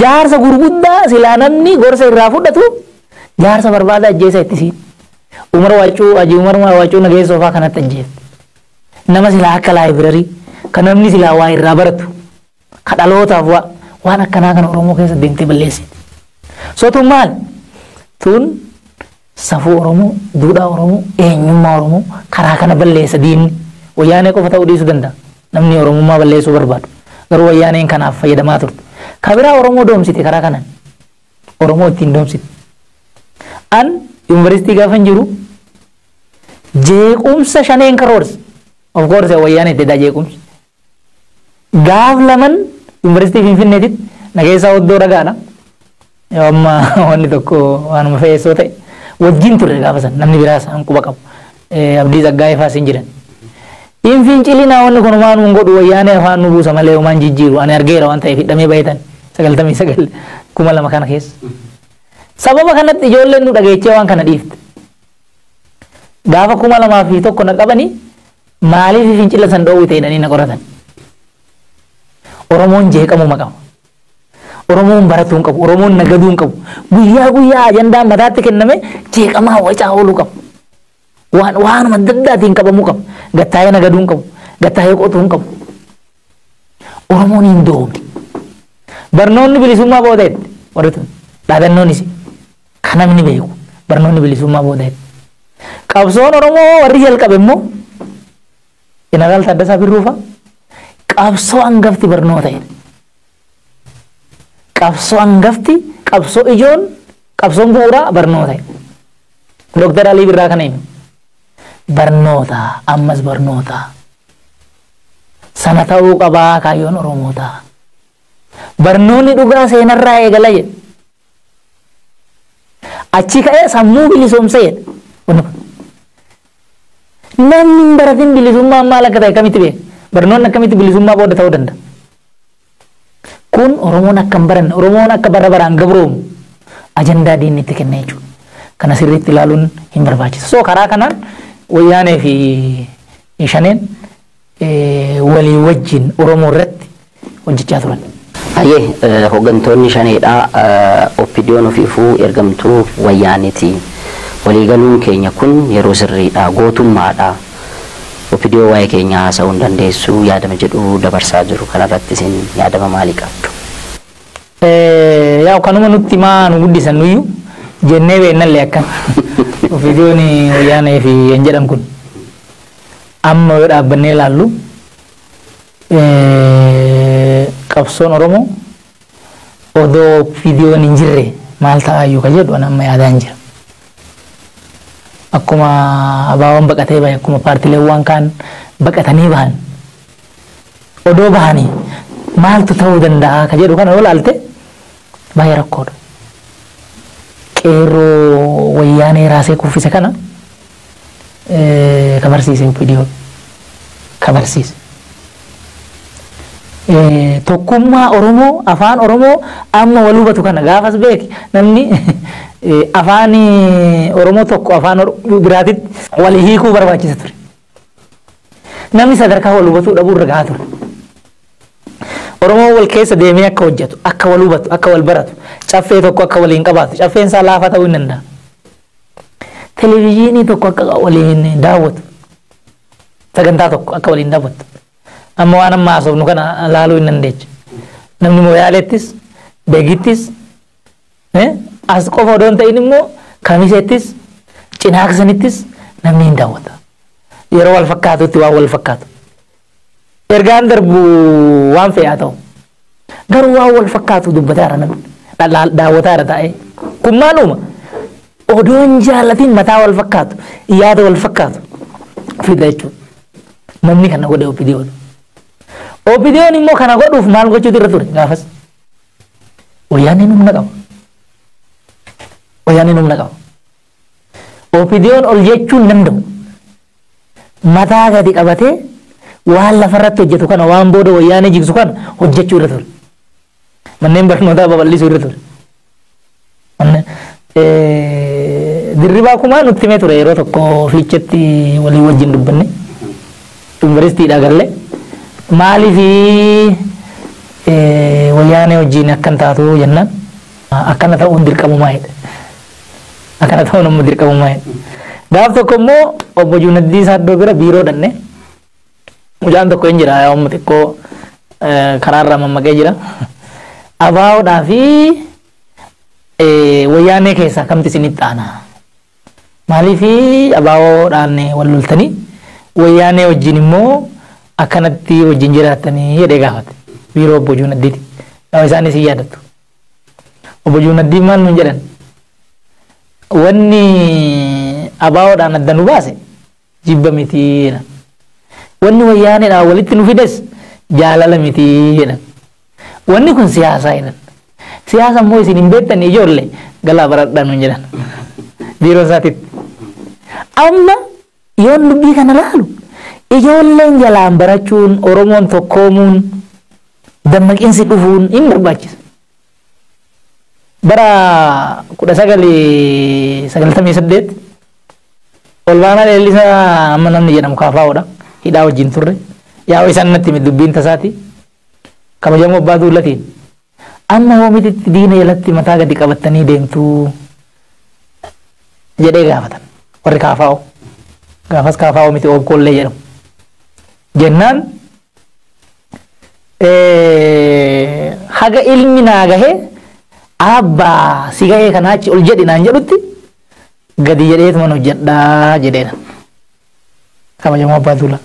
Jaarsa gurguddaa silaa namni gorsa irraa fudhatu jaarsa barbaada ajjeesa ittisiin. Umar Waccuu, Hajii Umar Waccuu Nageessoo fa'aa kanatti ajjeefte. Nama silaa akka library kan namni silaa waa irraa baratu kan dhalootaaf waan akkanaa kana Oromoo keessa deemtee balleessiti. So tun maal? Tun safuu Oromoo, duudhaa Oromoo, eenyummaa Oromoo karaa kana balleessa diinni. Wayyaanee qofa ta'uu dhiisuu danda'a. Namni Oromummaa balleessuu barbaadu. Garuu wayyaaneen kanaaf fayyadamaa turte. Kabiraa Oromoo doomsite karaa kanaan. Oromoo ittiin doomsite. An yuunivarsiitii gaafa jiru jeequmsa shaneen karoorse. Of course wayyaanee itti jeequmsa. Gaaf laman yuunivarsiitii Finfinneetitti Nageessaa Oddoo ragaadha. Yoo amma wanni tokko waanuma fe'eessoo ta'e wajjin turre gaafa san namni biraas han quba qabu. Abdii Tsaggaayee fa'aa sin jiran. In fincilinaa wanni kun waan nuun godhu wayyaanee afaan nu buusa malee homaan jijjiiru ani argeera waan ta'eef hidhamee baay'atan 99 2000 kana keessa. Sababa kanatti ijoolleen nu dhageechee waan kana dhiifte. Gaafa 2001 na qabanii maaliif fincila san dhoowwite jedhanii na qoratan. Oromoon jeeqamuma qaba. Oromoon baratuu hin qabu. Oromoon nagaduu hin qabu. Guyyaa guyyaa ajandaan mataatti kenname jeeqamaa wacaa ooluu qabu. Waan waanuma adda addaatiin qabamuu qaba. Gattaa'ee nagaduu hin qabu. Gattaa'ee qotuu hin qabu. Oromoon hin doomne. Barnoonni bilisummaa booda jette warri tun dhaadannoon isi kan namni beeku barnoonni bilisummaa booda jette. Qabsoon Oromoo warri jalqabe immoo Jeneraal Taaddasaa Birruu fa'a qabsoo hangafti barnoota jedhe. Qabsoo hangafti, qabsoo ijoon, qabsoon bu'uuraa barnoota jedhe. Dooktar Alii Birraa kana hime. Barnoota, ammas barnoota. Sana ta'uu qabaa kaayyoon Oromootaa. Barnoonni dhugaa seenarraa eegala jedhe. Achi ka'ee sammuu bilisoomsa jedhe. Namni hin baratin bilisummaan maal akka ta'e akkamitti beeka? Barnoonni akkamitti bilisummaa booda ta'uu danda'a? Kun Oromoon akka hin baranne, Oromoon akka bara baraan gabroomu ajandaa diinni itti kenna jechuudha. Kana sirriitti ilaaluun hin barbaachisa. So karaa kanaan wayyaanee fi shaneen walii wajjin Oromoo irratti hojjechaa turan. Hayyee, hooggantoonni shaneedhaa OPDOn ofiifuu ergamtuu wayyaaneeti. Waliigaluun keenya kun yeroo sirriidha, gootummaadha. OPDO waa'ee keenya haasa'uu hin dandeessu yaadama jedhu dabarsaa jiru. Kanarratti isin yaadama maalii qabdu? Yaa kanuma nutti maa nu guddisan nuyyuu jennee beennallee akkan. OPDOn wayyaanee fi hin jedhan kun amma yoo dhaabbannee ilaallu qabsoon Oromoo odoo OPDOn hin jirre maal ta'aayyuu ka jedhu amma yaadaan jira. Akkuma abaaboon baqatee bahe, akkuma paartileewwan kaan baqatanii bahan odoo bahanii maaltu ta'uu danda'a ka jedhu kana yoo ilaalte baay'ee rakkoodha. Qeerroo wayyaanee raasee kuffise kana ka barsiise OPDO ka barsiise. Tokkummaa Oromoo, afaan Oromoo amma wal hubatu kana gaafas beeki namni afaan Oromoo tokko afaan biraatitti wal hiikuu barbaachisa ture. Namni sadarkaa wal hubatuu dhabuu irra gahaa ture. Oromoon wal keessa deemee akka hojjetu, akka wal hubatu, akka wal baratu, caffee tokko akka waliin qabaatu, caffeen isaa laafaa ta'uu hin danda'a. Televezyiinii tokko akka waliin daawwatu, sagantaa tokko akka waliin daawwatu. Amma waan amma haasofnu kana laaluu hin dandeechu. Namni Mooyaaleettis, Beegittis, as qofa odoo hin ta'in immoo Kamiseettis, Cinaaksanittis namni hin daawwata. Yeroo wal fakkaatutti waan wal fakkaatu. Ergaan darbu waan fe'aa ta'u. Garuu waan wal fakkaatu dubbataara namni. Daawwataara taa'ee. Kun maaluma? Odoo hin jaallatin mataa wal fakkaatu, yaada wal fakkaatu fida jechuudha. Namni kana godhe OPDO'n. OPDO'n immoo kana godhuuf maal gochuutu irra ture gaafas? Wayyaaneen humna qaba. Wayyaaneen humna qaba. OPDO'n ol jechuu hin danda'u. Mataa gadi qabatee waan lafarratti hojjetu kana waan booda wayyaanee jigsu kana hojjechuu irra ture. Manneen barnootaa babal'isuu irra ture. Dirribaa Kumaa nutti himee ture yeroo tokko Fiichetti walii wajjin dubbanne. Yuunivarsiitiidhaa galle. Maaliif wayyaanee wajjin akkan taatu jennaan akkana ta'uun dirqamumaa jedhe. Akkana ta'uun ammoo dirqamumaa jedhe. Gaaf tokko immoo obbo Juunaddii Saaddoo bira biiroo dhanne. Mucaan tokko hin jira amma xiqqoo karaarraa mammaqee jira. Abaa'oodhaa fi wayyaanee keessaa kamti isinitti aana? Maaliif abaa'oodhaan wal loltanii wayyaanee wajjin immoo akkanatti wajjin jiraattanii jedhee gaafate. Biiroo obbo Juunaddiiti. Nama isaanis hin yaadattu. Obbo Juunaddiin maal nuun jedhan? Wanni abaa'oodhaan adda nu baase jibba miti jedhan. Wanni wayyaaneedhaan walitti nu fides jaalala miti jedhan. Wanni kun siyaasaa jedhan. Siyaasa immoo isin hin beektan ijoollee galaa baradhaa nuun jedhan. Biiroo isaatitti. Amma yoon dubbii kana laalu ijoolleen jalaan barachuun Oromoon tokkoomuun dammaqinsi dhufuun hin barbaachisa. Bara 1998 Olbaanaa Leellisaa amma namni jedhamu kaafaa'oodha. Hidhaa wajjin turre. Yaa'u isaan natti hime dubbiin tasaati. Kabajamoo Abbaa Duulatiin. Amma hoomititti diina jalatti mataa gadi qabattanii deemtuu jedhee gaafatan. Warri kaafaa'oo. Gaafas kaafaa'oo miti oobkoollee jedhamu. Jennaan haga ilmi naa gahee abbaa si gahee kanaa achi ol jedhi naan jedhutti gadi jedheetuman hojjedhaa jedheera. Kabajamoo Abbaa Duulaa.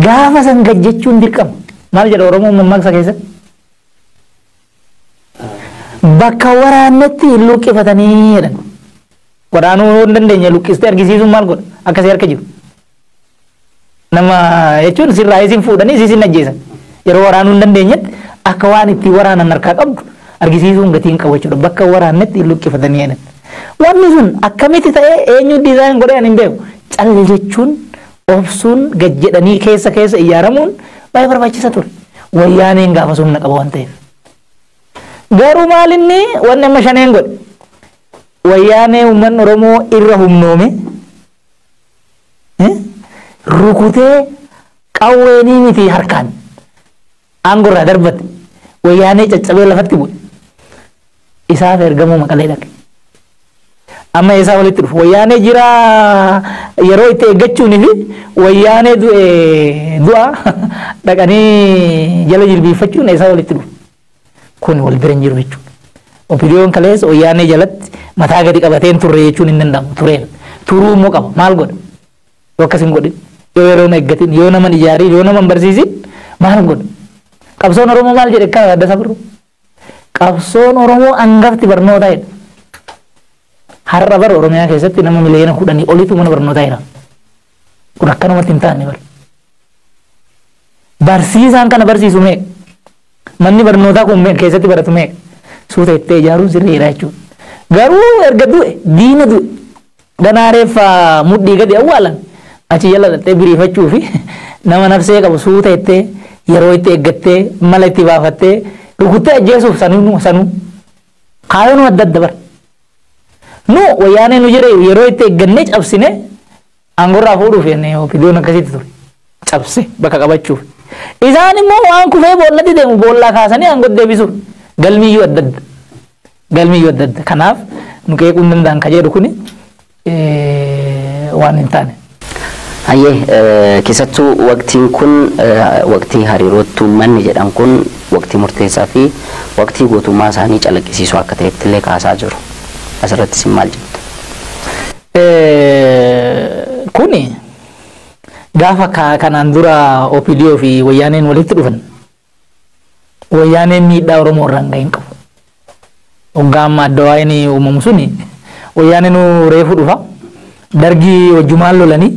Gaafa san gad jechuun dirqama. Maal jedha Oromoon mammaaksa keessatti? Bakka waraannetti hin luqqifatanii jedhan. Waraanuu hin dandeenye luqqistee argisiisuun maal godha? Akkasii harka jiru. Nama jechuun sirraa isin fuudhanii isin ajjeesan. Yeroo waraanuu hin dandeenyetti akka waan ittiin waraanan harkaa qabdu argisiisuun gatii hin qabu jechuudha. Bakka waraannetti hin luqqifatanii jedhan. Wanni sun akkamitti ta'ee eenyu diizaayin godhee ani hin beeku. Calli jechuun obsuun gad jedhanii keessa keessa ijaaramuun baay'ee barbaachisa ture. Wayyaaneen gaafa humna qaba waan ta'eef. Garuu maal inni wanni amma shaneen godhe? Wayyaanee uummanni Oromoo irra humnoome rukutee qawweenii miti harkaan aangoo irraa darbate wayyaanee caccabee lafatti bu'e. Isaaf ergamuu Maqalee dhaqe. Amma isaa walitti dhufu wayyaanee jira yeroo itti eeggachuunii fi wayyaanee du'e du'a dhaqanii jala jilbiiffachuun isaa walitti dhufu. Kun wal bira hin jiru jechuudha. OPDO'n kaleessa wayyaanee jalatti mataa gadi qabatee hin turre jechuun hin danda'amu tureera. Turuu immoo qaba maal godha? Yoo akkas hin godhin, yoo yeroo hin eeggatin, yoo nama hin ijaarin, yoo nama hin barsiisin maal godha? Qabsoon Oromoo maal jedhe akka adda sabirru? Qabsoon Oromoo hangafti barnootaa jedha. Har'a bara Oromiyaa keessatti nama 10 miliyoona olitu mana barnootaa jira. Kun akkanumatti hin taane bara. Barsiisaan kana barsiisu meeqa? Manni barnootaa kun meeqa keessatti baratu meeqa? Suuta ittee ijaaruun sirriidha jechuudha. Garuu erga du'e diina du'e ganaa reeffa mudhii gadi awwaalan achi jala dhattee biriifachuu fi nama nafsee qabu suuta ittee yeroo itti eeggattee mala itti baafattee rukuttee ajjeesuuf sanuu sanuu kaayoon adda adda bara. Nu wayyaanee nu jedhe yeroo itti eeggannee cabsine aangorraa fuudhuuf jennee OPDO'n akkasitti ture. Cabse bakka qabachuuf. Isaan immoo waan kufee boollatti deemu boollaa kaasanii aangoo deebisuuf galmiyyuu adda adda. Galmiyyuu adda adda. Kanaaf nu qeequu hin danda'an ka jedhu kuni waan hin taane. Hayyee, keessattuu waqtiin kun waqtii hariirootti uummanni jedhan kun waqtii murteessaa fi waqtii gootummaa isaanii calaqqisiisuu akka ta'etti illee kaasaa jiru. Asirratti isin maal jettu? Kuni gaafa kanaan dura OPDO fi wayyaaneen walitti dhufan wayyaaneen miidhaa Oromoo irraan ga'e hin qabu. Hoggaa amma adda waa'een uumamu suni wayyaaneen reefu dhufa dargii wajjumaan lolanii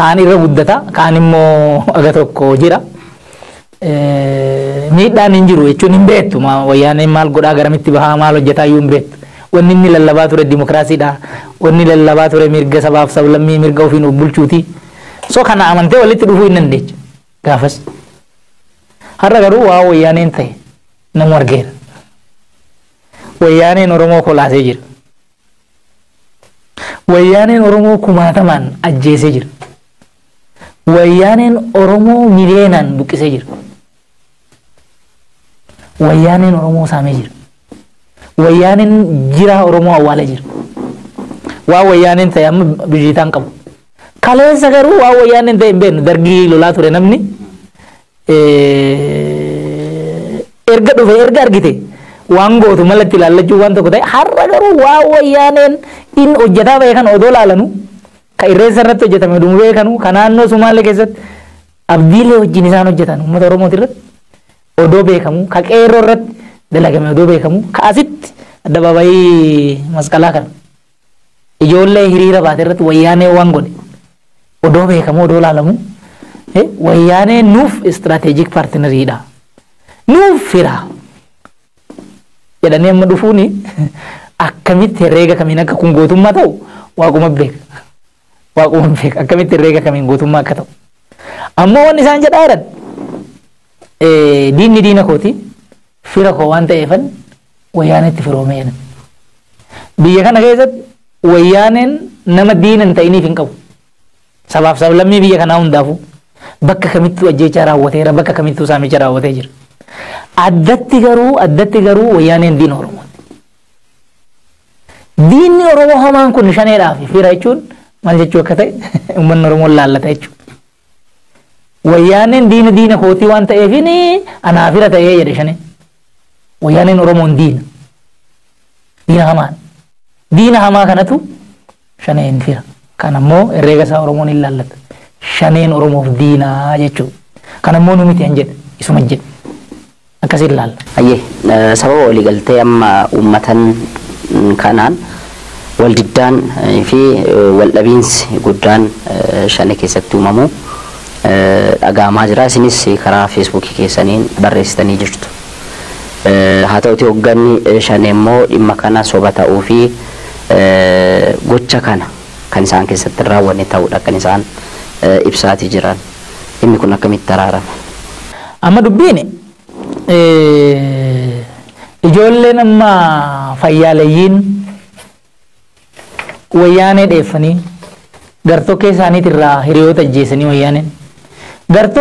kaan irra guddata kaan immoo aga tokko jira. Miidhaan hin jiru jechuun hin beektu wayyaaneen maal godhaa garamitti bahaa maal hojjetaa iyyuu hin beektu. Wanni inni lallabaa ture dimokiraasiidha. Wanni lallabaa ture mirga sabaaf sablammii mirga ofiin of bulchuuti. So kana amantee walitti dhufuu hin dandeechu gaafas. Har'a garuu waa wayyaaneen ta'e namu argeera. Wayyaaneen Oromoo kolaasee jira. Wayyaaneen Oromoo kumaatamaan ajjeesee jira. Wayyaaneen Oromoo miliyeenaan buqqisee jira. Wayyaaneen Oromoo saamee jira. Wayyaaneen jiraa Oromoo awwaalee jira. Waa wayyaaneen ta'e amma bijiitaan qabu. Kaleessa garuu waa wayyaaneen ta'e hin beeknu dargii lolaa ture namni erga dhufe erga argite waan gootu malatti ilaallachuu waan tokko ta'e har'a garuu waa wayyaaneen in hojjetaa ba'e kan odoo laalanu ka irreessa irratti hojjetame dhumuu beekanu ka naannoo Sumaalee keessatti abdiilee wajjin isaan hojjetan uummata Oromooti irratti odoo beekamu ka qeerroo irratti dalagame odoo beekamu ka asitti addabaabayii masqalaa kana ijoollee hiriira baate irratti wayyaanee waan godhe odoo beekamu odoo laalamu wayyaanee nuuf istirateejik paartinariidha nuuf fira jedhanii amma dhufuuni akkamitti herreega kamiin akka kun gootummaa ta'u waaquma beeka. Waaquma beeka akkamitti herreega kamiin gootummaa akka ta'u. Ammoo wanni isaan jedhaa jiran diinni diina kooti fira koo waan ta'eefan wayyaanetti firoomee jedhan. Biyya kana keessatti wayyaaneen nama diina hin ta'iniif hin qabu. Sabaaf sablammii biyya kanaa hundaafuu bakka kamittuu ajjeechaa raawwateera bakka kamittuu saamicha raawwatee jira. Addatti garuu wayyaaneen diina Oromooti. Diinni Oromoo hamaan kun shaneedhaaf fira jechuun maal jechuu akka ta'e uummanni Oromoo laallata jechuudha. Wayyaaneen diina diina kootii waan ta'eefin anaa fira ta'ee jedhe shanee. Wayyaaneen Oromoon diina. Diina hamaan. Diina hamaa kanatu shaneen fira. Kan ammoo herreega isaa Oromoon hin laallata. Shaneen Oromoof diinaa jechuudha. Kan ammoo nu miti hin jedhe isuma jedhe. Akkasiin laalla. Ayyee sababa waliigaltee amma uummatan kanaan waldiddaan fi waldhabiinsi guddaan shanee keessatti uumamu dhaga'amaa jira. Isinis karaa feesbuukii keessaniin barreessitanii jirtu. Haa ta'uti hoogganni shanee immoo dhimma kana soba ta'uu fi gocha kana kan isaan keessatti raawwanne ta'uudha kan isaan ibsaatii jiran. Dhimmi kun akkamitti araarama? Amma dubbiin ijoolleen amma fayyaaleeyyiin wayyaanee dheeffanii gartokkee isaaniitirraa hiriyoota ajjeesanii wayyaaneen gartokkee